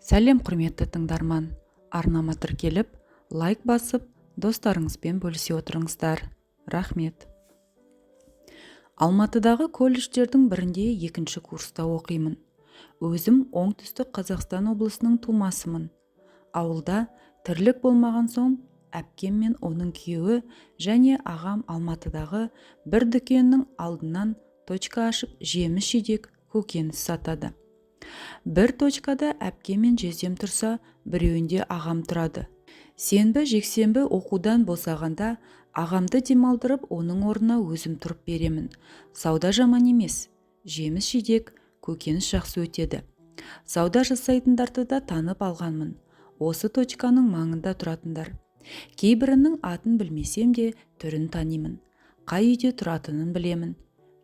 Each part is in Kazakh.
Сәлем, құрметті тыңдарман! Арнама тіркеліп, лайк басып, достарыңызбен бөлісе отырыңыздар. Рахмет! Алматыдағы колледждердің бірінде екінші курста оқимын. Өзім Оңтүстік Қазақстан облысының тумасымын. Ауылда тірлік болмаған соң, әпкем мен оның күйеуі және ағам Алматыдағы бір дүкеннің алдынан точка ашып, жеміс-жидек, көкөніс сатады. Бір точкада әпкем мен жездем тұрса, біреуінде ағам тұрады. Сенбі, жексенбі оқудан босағанда ағамды демалдырып, оның орнына өзім тұрып беремін. Сауда жаман емес, жеміс-жидек, көкөніс жақсы өтеді. Сауда жасайтындарды да танып алғанмын. Осы точканың маңында тұратындар. Кейбірінің атын білмесем де, түрін танимын, қай үйде тұратынын білемін.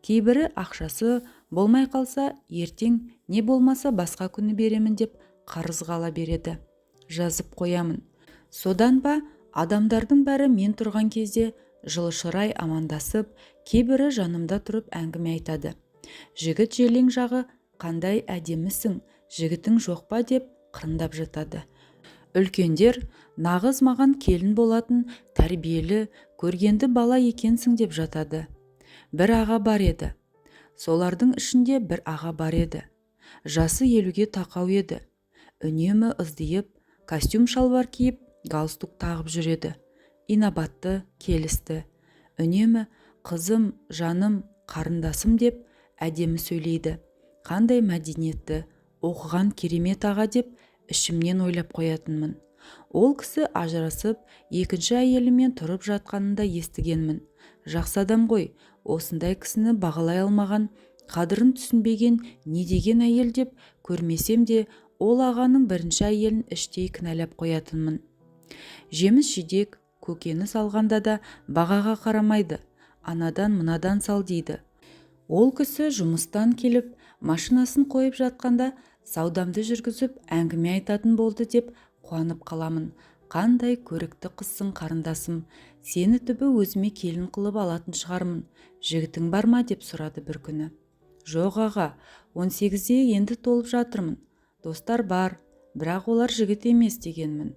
Кейбірі ақшасы болмай қалса, ертең не болмаса басқа күні беремін деп қарызға ала береді. Жазып қоямын. Содан ба, адамдардың бәрі мен тұрған кезде жылы амандасып, кейбірі жанымда тұрып әңгіме айтады. Жігіт желең жағы қандай әдемісің, жігітің жоқ па деп қырындап жатады. Үлкендер нағыз маған келін болатын тәрбиелі, көргенді бала екенсің деп жатады. Бір аға бар еді. Солардың ішінде бір аға бар еді. Жасы 50-ге тақау еді. Үнемі ыздиып, костюм шалбар киіп, галстук тағып жүреді. Инабатты, келісті. Үнемі қызым, жаным, қарындасым деп әдемі сөйлейді. Қандай мәдениетті, оқыған керемет аға деп ішімнен ойлап қоятынмын. Ол кісі ажырасып, екінші әйелімен тұрып жатқанын да естігенмін. Жақсы адам ғой, осындай кісіні бағалай алмаған, қадірін түсінбеген не деген әйел деп көрмесем де, ол ағаның бірінші әйелін іштей кінәлап қоятынмын. Жеміс-жидек, көкөніс алғанда да бағаға қарамайды, анадан мынадан сал дейді. Ол кісі жұмыстан келіп, машинасын қойып жатқанда саудамды жүргізіп, әңгіме айтатын болды деп қуанып қаламын. Қандай көрікті қызсың, қарындасым, сені түбі өзіме келін қылып алатын шығармын, жігітің бар ма деп сұрады бір күні. Жоқ, аға, 18-де енді толып жатырмын. Достар бар, бірақ олар жігіт емес дегенмін.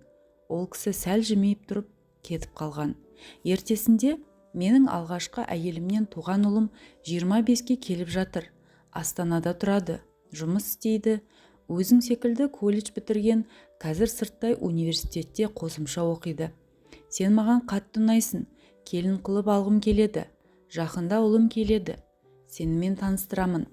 Ол кісі сәл жымиып тұрып кетіп қалған. Ертесінде: менің алғашқы әйелімнен туған ұлым 25-ке келіп жатыр, Астанада тұрады, жұмыс істейді, өзің секілді колледж бітірген, қазір сырттай университетте қосымша оқиды. Сен маған қатты ұнайсың, келін қылып алғым келеді. Жақында ұлым келеді, сенімен таныстырамын.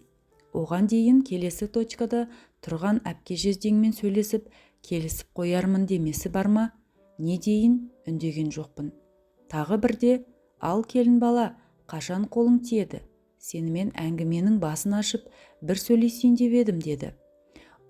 Оған дейін келесі точкада тұрған әпке жездеңмен сөйлесіп, келісіп қоярмын демесі бар ма? Не дейін, үндеген жоқпын. Тағы бірде: ал, келін бала, қашан қолың тиеді, сенімен әңгіменің басын ашып, бір сөйлесейін деп едім деді.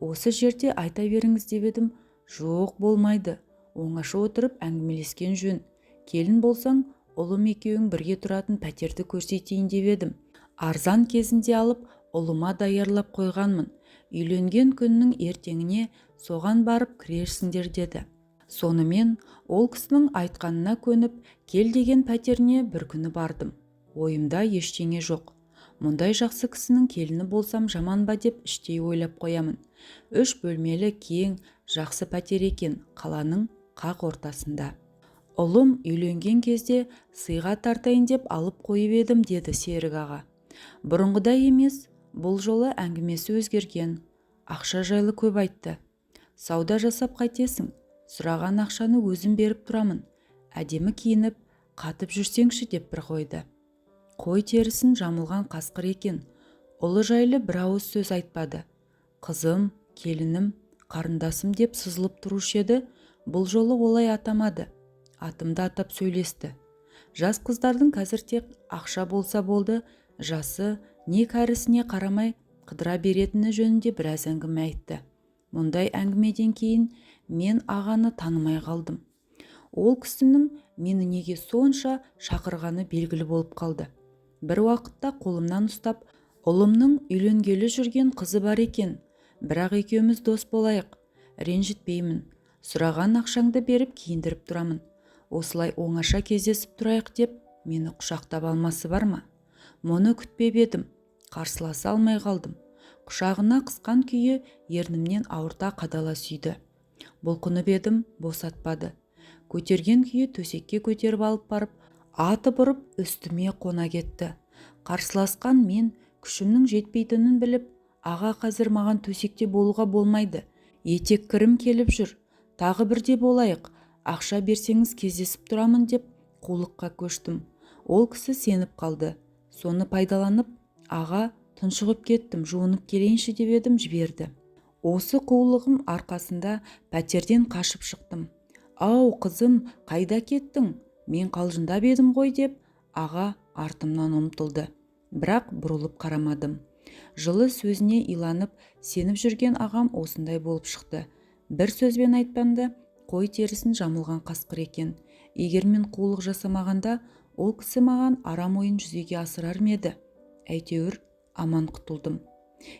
Осы жерде айта беріңіз деп едім, жоқ, болмайды, оңаша отырып әңгімелескен жөн. Келін болсаң, ұлым екеуің бірге тұратын пәтерді көрсетейін деп едім. Арзан кезінде алып, ұлыма даярлап қойғанмын. Үйленген күннің ертеңіне соған барып кірерсіңдер деді. Сонымен ол кісінің айтқанына көніп, кел деген пәтеріне бір күні бардым. Ойымда ештеңе жоқ. Мұндай жақсы кісінің келіні болсам жаман ба деп іштей ойлап қоямын. Үш бөлмелі кең, жақсы пәтер екен, қаланың қақ ортасында. Ұлым үйленген кезде сыйға тартайын деп алып қойып едім деді Серік аға. Бұрынғыдай емес, бұл жолы әңгімесі өзгерген. Ақша жайлы көп айтты. Сауда жасап қайтесің, сұраған ақшаны өзім беріп тұрамын, әдемі киініп, қатып жүрсеңші деп бір қойды. Қой терісін жамылған қасқыр екен. Ұлы жайлы бір ауыз сөз айтпады. Қызым, келінім, қарындасым деп сызылып тұрушы еді, бұл жолы олай атамады. Атымды атап сөйлесті. Жас қыздардың қазір тек ақша болса болды, жасы не кәрісіне қарамай қыдыра беретіні жөнінде біраз әңгіме айтты. Мұндай әңгімеден кейін мен ағаны танымай қалдым. Ол кісінің мені неге сонша шақырғаны белгілі болып қалды. Бір уақытта қолымнан ұстап: ұлымның үйленгелі жүрген қызы бар екен, бірақ екеуміз дос болайық, ренжітпеймін, сұраған ақшаңды беріп киіндіріп тұрамын, осылай оңаша кездесіп тұрайық деп мені құшақтап алмасы бар ма? Мұны күтпеп едім, қарсыласа алмай қалдым. Құшағына қысқан күйі ернімнен ауырта қадала сүйді. Бұлқынып едім, босатпады. Көтерген күйі төсекке көтеріп алып барып, атып ұрып үстіме қона кетті. Қарсыласқан мен күшімнің жетпейтінін біліп, аға, қазір маған төсекте болуға болмайды, етеккірім келіп жүр, тағы бірде болайық, ақша берсеңіз, кездесіп тұрамын деп қулыққа көштім. Ол кісі сеніп қалды. Соны пайдаланып, аға, тұншығып кеттім, жуынып келейінші деп едім, жіберді. Осы қулығым арқасында пәтерден қашып шықтым. Ау, қызым, қайда кеттің? Мен қалжыңдап едім ғой, деп аға артымнан ұмтылды. Бірақ бұрылып қарамадым. Жылы сөзіне иланып, сеніп жүрген ағам осындай болып шықты. Бір сөзбен айтқанда, қой терісін жамылған қасқыр екен. Егер мен қулық жасамағанда, ол кісі маған арам ойын жүзеге асырар ма еді? Әйтеуір аман құтылдым.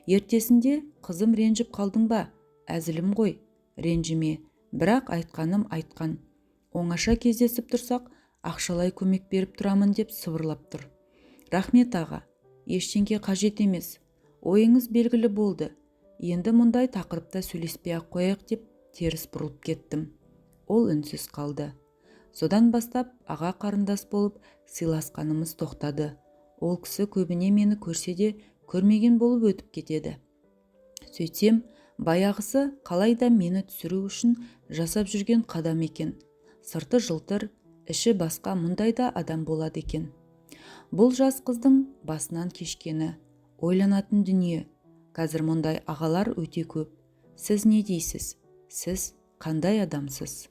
Ертесінде: «Қызым, ренжіп қалдың ба? Әзілім ғой, ренжіме. Бірақ айтқаным айтқан. Оңаша кездесіп тұрсақ, ақшалай көмек беріп тұрамын», – деп сыбырлап тұр. «Рахмет, аға, ештеңе қажет емес. Ойыңыз белгілі болды. Енді мұндай тақырыпта сөйлеспей ақ қояйық», – деп теріс бұрылып кеттім. Ол үнсіз қалды. Содан бастап аға қарындас болып сыйласқанымыз тоқтады. Ол кісі көбіне мені көрсе де, көрмеген болып өтіп кетеді. Сөйтсем, баяғысы қалай да мені түсіру үшін жасап жүрген қадам екен. Сырты жылтыр, іші басқа, мұндай да адам болады екен. Бұл жас қыздың басынан кешкені, ойланатын дүние. Қазір мұндай ағалар өте көп. Сіз не дейсіз? Сіз қандай адамсыз?